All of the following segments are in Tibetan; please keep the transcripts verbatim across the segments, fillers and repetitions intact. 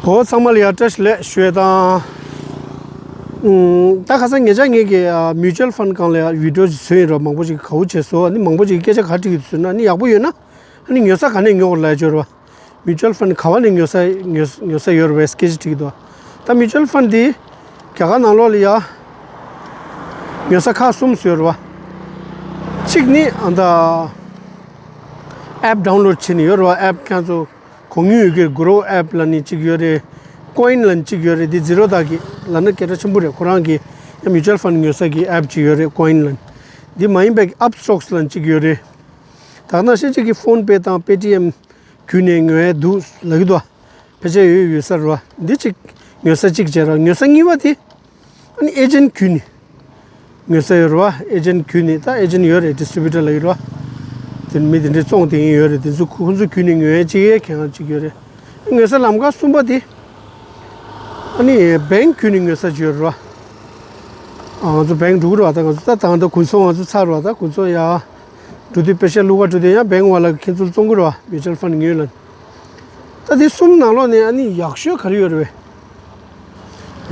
གོ་ཚང་མ་ལ་ཡ་བཀྲ་ཤིས་བདེ་ལེགས་ཞུ་ཡས་དང་། ཨུམ། ད་ཁ་སང་ཉེ་ཆར་ངེད་ཀྱི་ཨ་mutual fund་སྒང་ལ་ཡ་video་ཅིག་བཟོས་ཡིན་རོགས། མང་པོ་ཅིག་གིས་དགའ་པོ་བྱས་སོང་། ཨ་ནི་མང་པོ་ཅིག་གིས་སྐད་ཆ་ག་རེ་དྲིས་ཀྱི་འདུག་ཟེར་ན། ཨ་ནི་ཡག་པོ་ཡོད་ན་ཨ་ནི་ཉོ་ས་ག་ནས་ཉོ་དགོས་ལབ་ཡ་ཅིག་ཡོད་རེད་པ། mutual fund་ག་བ་ནས་ཉོ་ས་ཉོ་ཉོ་ས་ཡོད་རེད་པས་སྐད་ཆ་དྲིས་ཀྱི་འདུག་ད་mutual fund་འདི་རྒྱ་གར་ནང་ལོགས་ལ་ཡ་ཉོ་ས་ཁག་གསུམ་ཡོད་རེད་པ། གཅིག་ནི་ཨ་ད་app་download་བྱས་ནས་ཡོད་རེད་པ། app་ཁྱེད་ཚོ་གོ་མྱོང་ཡོད་ཀྱི་རེད། Grow app་ལབ་ནས་གཅིག་ཡོད་རེད། Coin་ལབ་ནས་གཅིག་ཡོད་རེད། འདི་Zerodha་གི་ལབ་ན་སྐད་གྲགས་ཆེན་པོ་རེད། ཁོ་རང་གི་ཡང་mutual fund་ཉོ་ས་གི་app་གཅིག་ཡོད་རེད། Coin་ལབ་ནས། འདི་མ་ཡིན་པའི་Upstox་ལབ་ནས་གཅིག་ཡོད་རེད། ད་ག་ནང་བཞིན་གཅིག་གི་PhonePe་དང་Paytm་བརྒྱུད་ནས་ཉོ་ཡས་འདུག་ལབ་ཀྱི་འདུག་ཕལ་ཆེར་ཡོད་ཡོད་ས་རེད་པ། འདི་གཅིག་ཉོ་ས་གཅིག་བྱས་རོགས། ཉོ་ས་གཉིས་པ་དེ་ཨ་ནི་agent་བརྒྱུད་ནས་ཉོ་ས་ཡོད་རེད་པ། agent་བརྒྱུད་ནས། ད་agent་ཡོད་རེད། distributor་ལབ་ཀྱི་རེད་པ། དེ་མི་དེ་འདྲའི་བཙོང་དེ་ཡིན་ཡོད་རེད། དེ་ཚོ་ཁོ་ཚོ་བརྒྱུད་ནས་ཉོ་ཡས་གཅིག་ཡས་ཁྱེད་རང་གཅིག་ཡོད་རེད། ཉོ་ས་ལམ་ཁ་གསུམ་པ་དེ་ཨ་ནི་bank་བརྒྱུད་ནས་ཉོ་ས་གཅིག་ཡོད་རེད་པ། ཨ་ང་ཚོ་bank་འགྲོ་གི་རེད་པ། ད་ང་ཚོ་ད་ད་ད་དགུན་ཚོང་ང་ཚོ་ཚར་རེད་པ། ད་དགུན་ཚོང་ཡ་འགྲོ་དུས་པེ་ཤ་བླུག་ག་འགྲོ་དུས་ཡང་bank་པ་ལ་ཁྱེད་ཚོར་བཙོང་གི་རེད་པ། mutual fund་ཉོས་ལབ། ད་དེ་གསུམ་ནང་ལོགས་ནས་ཨ་ནི་ཡག་ཤོས་ག་རེ་ཡོད་རེད་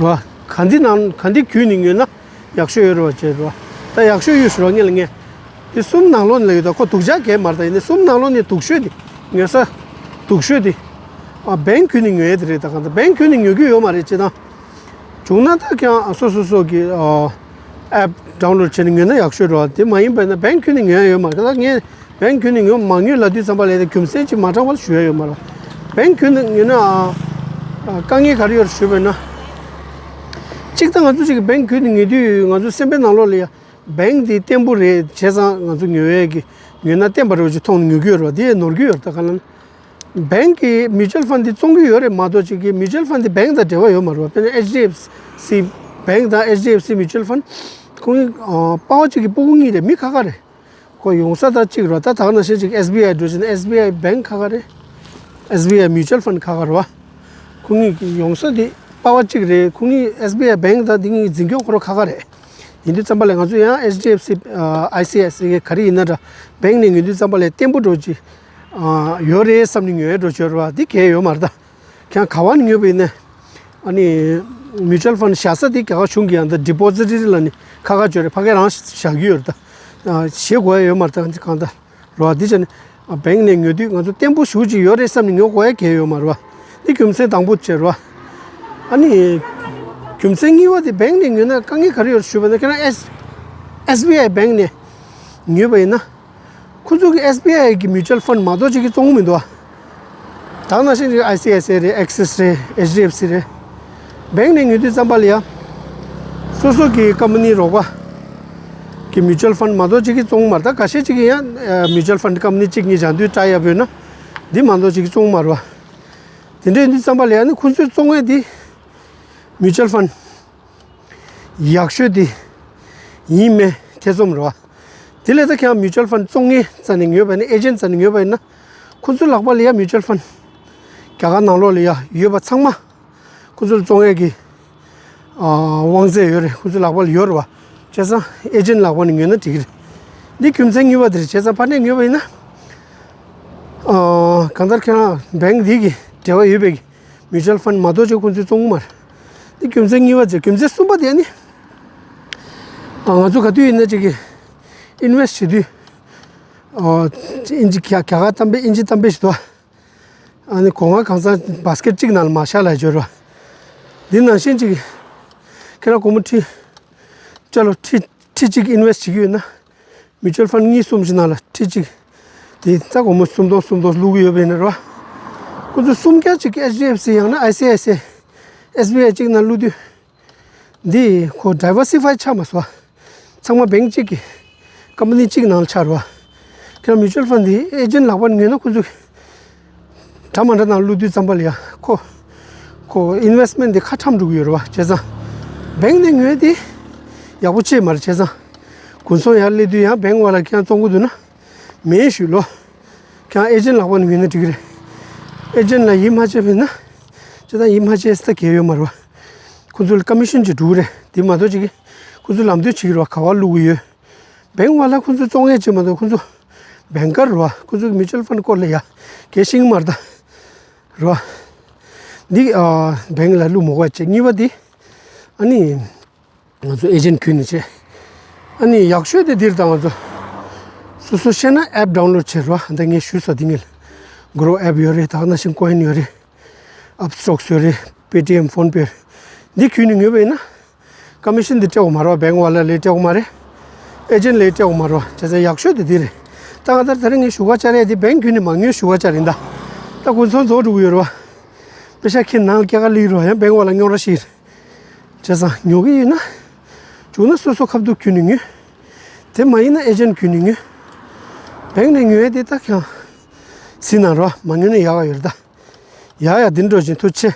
པས། རེད་པ། ག་འདི་ནང་ག་འདི་བརྒྱུད་ནས་ཉོས་ན་ཡག་ཤོས་ཡོད་རེད་པ་བྱས་རེད་པ། ད་ཡག་ཤོས་ཡོད་ཞུ་རོགས་ངས་ལ་ངས། དེ་གསུམ་ནང་ལོགས་ནས་ལ་ཡོད། ད་ཁོ་སྡུག་ཅག་གས་མ་རེད། ད་ཡིན་ནའི་གསུམ་ནང་ལོགས་ནས་སྡུག་ཤོས་དེ་ཉོ་ས་སྡུག་ཤོས་དེ་ཨ་bank་བརྒྱུད་ནས་ཉོ་ཡས་དེ་རེད། ད་གང་ལྟར་bank་བརྒྱུད་ནས་ཉོ་གི་ཡོད་མ་རེད། བྱས་ཙང་བྱུང་ན་ད་ཁྱེད་རང་སོ་སོ་སོ་གི་ཨ་app་download་བྱས་ནས་ཉོས་ན་ཡག་ཤོས་རེད་པ། དེ་མ་ཡིན་པ་ཡིན་ན་bank་བརྒྱུད་ནས་ཉོ་ཡ་ཡོད་མ་རེད། ད་ངས་bank་བརྒྱུད་ནས་ཉོ་མ་ཉོས་ལབ་དུས་ཙམ་པ་ལ་ཡ་རྒྱུ་མཚན་ཅིག་མ་དྲངས་པ་ལ་ཞུ་ཡ་ཡོད་མ་རེད། bank་བརྒྱུད་ནས་ཉོས་ན་ཨ་ཨ་དཀའ་ངལ་ག་རེ་ཡོད་རེད་ཞུས་པ་ཡིན་ན། གཅིག་ད་ང་ཚོ་གཅིག་གི་bank་བརྒྱུད་ནས་ཉོ་དུས་ང་ཚོ་སེམས་པའི་ནང་ལོགས་ལ་ཡ་bank་འདི་བརྟན་པོ་རེད། བྱས་ཙང་ང་ཚོ་ཉོ་ཡས་ཀྱི་ཉོས་ན་བརྟན་པ་རེད་ཅེས་མཐོང་ནས་ཉོ་གི་ཡོད་རེད་པ། དེ་ནོར་གྱི་ཡོད་རེད། ད་ག་ལ་bank་གི་mutual fund་འདི་བཙོང་གི་ཡོད་རེད་མ་གཏོགས་གཅིག་གི་mutual fund་འདི་bank་དང་འབྲེལ་བ་ཡོད་མ་རེད་པ། དཔེར་ན་HDFC bank་དང་HDFC mutual fund་ཁོང་གི་ཨ་པ་ཝར་གཅིག་གི་སྤུ་གུ་གཉིས་རེད། མི་ཁ་ཁ་རེད། ཁོ་ཡོང་ས་ད་གཅིག་རེད་པ། ད་ད་ག་ནང་བཞིན་གཅིག་SBI་འགྲོ་བྱས་ན་SBI bank་ཁ་ཁ་རེད། SBI mutual fund་ཁ་ཁ་རེད་པ། ཁོང་གཉིས་ཡོང་ས་དེ་པ་ཝར་གཅིག་རེད། ཁོང་གཉིས་SBI bank་དང་དེ་གཉིས་འཛིན་སྐྱོང་ཁོ་རང་ཁ་ཁ་རེད། ཡིན་དུས་ཙམ་པ་ལ་ང་ཚོ་ཡང་HDFC ཨ་ICICI་ག་རེ་ཡིན་ན་འདྲ་bank་ནས་ཉོ་དུས་ཙམ་པ་ལ་བརྟན་པོ་འདྲ་ཅིག་ཨ་ཡོད་རེད་བསམ་ནས་ཉོ་ཡ་འདྲ་ཅིག་ཡོད་རེད་པ། དེ་གལ་ཡོད་མ་རེད། ད་ཁྱེད་རང་ག་བ་ནས་ཉོས་པ་ཡིན་ན་ཨ་ནི་mutual fund་བཞག་ས་དེ་རྒྱ་གར་གཞུང་གི་ཡང་ད་depository་ལབ་ནས་ཁ་ཁ་ཅིག་ཡོད་རེད། ཕ་གིར་རང་བཞག་གི་ཡོད་རེད། ད་ཨ་ཞེད་དགོས་ཡ་ཡོད་མ་རེད། ད་གང་ལྟར་རེད་པ། འདི་བྱས་ནས་ཨ་bank་ནས་ཉོ་དུས་ང་ཚོ་བརྟན་པོ་ཞེ་པོ་ཅིག་ཡོད་རེད་བསམ་ནས་ཉོ་དགོས་ཡ་གལ་ཡོད་མ་རེད་པ། འདི་རྒྱུ་མཚན་དང་པོ་བྱས་རེད་པ། ཨ་ནི་རྒྱུ་མཚན་གཉིས་པ་དེ་bank་ནས་ཉོས་ན་དཀའ་ངལ་ག་རེ་ཡོད་ཞུས་པ་ན། ཁྱེད་རང་S- SBI bank་ནས་ཉོས་པ་ཡིན་ན་ཁོ་ཚོ་གི་SBI་གི་mutual fund་མ་གཏོགས་གཅིག་གིས་བཙོང་གི་མི་འདུག་པ། ད་ག་ནང་བཞིན་གཅིག་ICICI་རེད། Axis་རེད། HDFC་རེད། bank་ནས་ཉོ་དུས་ཙམ་པ་ལ་ཡ་སོ་སོ་གི་company་རོགས་པ་གི་mutual fund་མ་གཏོགས་གཅིག་གིས་བཙོང་གི་མ་རེད། ད་འགའ་ཤས་གཅིག་གིས་ཡང་ཨ་mutual fund་company་གཅིག་གཉིས་བྱ་འདུས་བཀྲ་ཡ་བོས་ན་འདི་མ་གཏོགས་གཅིག་གིས་བཙོང་གི་མ་རེད་པ། དེ་འདྲ་ཡིན་དུས་ཙམ་པ་ལ་ཡ་ནི་ཁོ་ཚོས་བཙོང་ཡས་འདི་mutual fund་ཡག་ཤོས་དེ་ཡིན་མིན་ཐེ་ཚོམ་རེད་པ། དེ་ལས་ད་ཁྱེད་རང་mutual fund་བཙོང་མཁན་རྩ་ནས་ཉོས་པ་ཡིན་ན། agent་རྩ་ནས་ཉོས་པ་ཡིན་ན་ཁོ་ཚོའི་ལག་པ་ལ་ཡ་mutual fund་རྒྱ་གར་ནང་ལོགས་ལ་ཡ་ཡོད་པ་ཚང་མ་ཁོ་ཚོ་ལ་བཙོང་ཡས་ཀྱི་ཨ་དབང་ཚད་ཡོད་རེད། ཁོ་ཚོའི་ལག་པ་ལ་ཡོད་རེད་པ། བྱས་ཙང་agent་ལག་པ་ནས་ཉོས་ན་འགྲིག་གི་རེད། འདི་རྒྱུ་མཚན་གཉིས་པ་དེ་རེད། བྱས་ཙང་ཕར་ནས་ཉོས་པ་ཡིན་ན་ཨ་གང་ལྟར་ཁྱེད་རང་bank་འདི་གི་འབྲེལ་བ་ཡོད་པའི་གི་mutual fund་མ་གཏོགས་ཅིག་ཁོ་ཚོས་བཙོང་གི་མ་རེད། འདི་རྒྱུ་མཚན་གཉིས་པ་བྱས། རྒྱུ་མཚན་གསུམ་པ་དེ་ནི་ཨ་ང་ཚོ་ག་དུས་ཡིན་ན་ཅིག་གི་invest་བྱེད་དུས་ཨ་ཨིན་ཇི་རྒྱ་རྒྱ་གར་གཏམ་དཔེ་ཨིན་ཇི་གཏམ་དཔེ་ཞིག་འདུག་ཨ་ནི་སྒོ་ང་གང་ཚང་basket་གཅིག་ནང་ལ་མ་བཞག་ལབ་ཡ་ཅིག་ཡོད་རེད་པ། འདི་ནང་བཞིན་ཅིག་ཁྱེད་རང་སྒོར་མོ་ཁྲི་ཅ་ལོ་ཁྲི་ཁྲི་གཅིག་invest་བྱེད་ཀྱི་ཡོད་ན། mutual fund་གཉིས་གསུམ་ཞིག་ནང་ལ་ཁྲི་གཅིག་དེ་ད་སྒོར་མོ་སུམ་སྟོང་སུམ་སྟོང་བླུག་གི་ཡོད་པ་ཡིན་ན་རེད་པ། ཁོ་ཚོ་སུམ་བརྒྱ་གཅིག་HDFC་ཡང་ན་ICICI SBI་གཅིག་ནང་བླུག་དུས་འདི་ཁོ་diversify་ཆགས་མ་སོང་། ཚང་མ་bank་གཅིག་གི་company་གཅིག་ནང་ལ་ཆགས་རེད་པ། ཁྱེད་རང་mutual fund་འདི་agent་ལག་པ་ནས་ཉོས་ན་ཁོ་ཚོ་འདྲ་མ་འདྲ་ནང་བླུག་དུས་ཙམ་པ་ལ་ཡ་ཁོ་ཁོ་investment་འདི་ཁ་ཁྲམ་འགྲོ་གི་ཡོད་རེད་པ། བྱས་ཙང་bank་ནས་ཉོས་དེ་ཡག་པོ་ཅིག་མ་རེད། བྱས་ཙང་དགུན་ཚོང་ཡར་སླེབས་དུས་ཡང་bank་པ་ལ་ཁྱེད་རང་བཙོང་གི་འདུག་ན། མེད་ཞུས་ལོ། ཁྱེད་རང་agent་ལག་པ་ནས་ཉོས་ན་འགྲིག་གི་རེད། agent་ལ་ཡིད་མ་ཆེས་པ་ཡིན་ན། ཅི་ལྟར་ཡིད་མ་ཆེས་ས་གལ་ཡོད་མ་རེད་པ། ཁོ་ཚོ་ལ་commission་ཅིག་འགྲོ་གི་རེད། དེ་མ་གཏོགས་ཅིག་གིས་ཁོ་ཚོ་ལམ་སྟོན་བྱེད་ཀྱི་རེད་པ། ག་པར་བླུག་གི་ཡོད། bank་པ་ལ་ཁོ་ཚོ་བཙོང་ཡས་ཅིག་མ་གཏོགས་ཁོ་ཚོ་banker་རེད་པ། ཁོ་ཚོ་གི་mutual fund་སྐོར་ལ་ཡ་གལ་ཤེས་ཀྱི་མ་རེད་ད། རེད་པ། འདི་ཨ་བེང་ལ་བླུག་མོ་ག་བྱེད། གཉིས་པ་འདི་ཨ་ནི་ང་ཚོ་ཨེ་ཇེན་ཊི་ཁུར་ནས་བྱེད། ཨ་ནི་ཡག་ཤོས་དེ་འདིར་དང་ང་ཚོ་སོ་སོ་ཤེས་ན་ཨེབ་ཌའུན་ལོཌ་བྱེད་རོགས། ཨ་ད་ངས་ཞུས་སོ། འདི་ངས་གོ་རོ་ཨེབ་ཡོད་རེད། ད་ནང་བཞིན་ཀོ་ཨིན་ཡོད་རེད། ཨབ་སི་ཊོག་ཡོད་རེད། པེ་ཊི་ཨེམ་ཕོན་པེ་ཡོད་རེད། འདི་ཁུར་ནས་ཉོས་པ་ཡིན་ན་ཀོ་མི་ཤན་འདི་སྤྲད་དགོས་མ་རེད། བེང་ཝ་ལ་ལས་སྤྲད་དགོས་མ་རེད། ཨེ་ཇེན་ཊི་ལས་སྤྲད་དགོས་མ་རེད། བྱས་ཙང་ཡག་ཤོས་དེ་འདི་རེད། ད་ང་ད་ད་རེས་ངས་ཞུ་ག་བཅར་ཡ་དེ་བེང་ཁུར་ནས་མ་ཉོས་ཞུ་ག་བཅར་ཡིན། ད་ད་དགུན་ཚོང་རྫོགས་འགྲོ་གི་ཡོད་རེད་བ། པེ་ཤ་ཁྱེད་ནང་ལ་སྐྱེལ་ག་ལི་རོ་ཡང་བེང་ཝ་ལ་ཉོ་ར་ཤི་རེད། བྱས་ཙང་ཉོ་གི་ཡིན་ན་བྱུང་ན་སོ་སོ་ཁ་ཐུག་ཁུར་ནས་ཉོས། དེ་མ་ཡིན་ན་ཨེ་ཇེན་ཊི་ཁུར་ནས་ཉོས། བེང་ནས་ཉོས་ཡ་དེ་ད་ཁྱང་སི་ན་རོ་མ་ཉོས་ན་ཡག་ག་ཡོད་རེད། ད་ཡ་ཡ་འདི་འགྲོ་བཞིན་ཐུགས་ཆེ།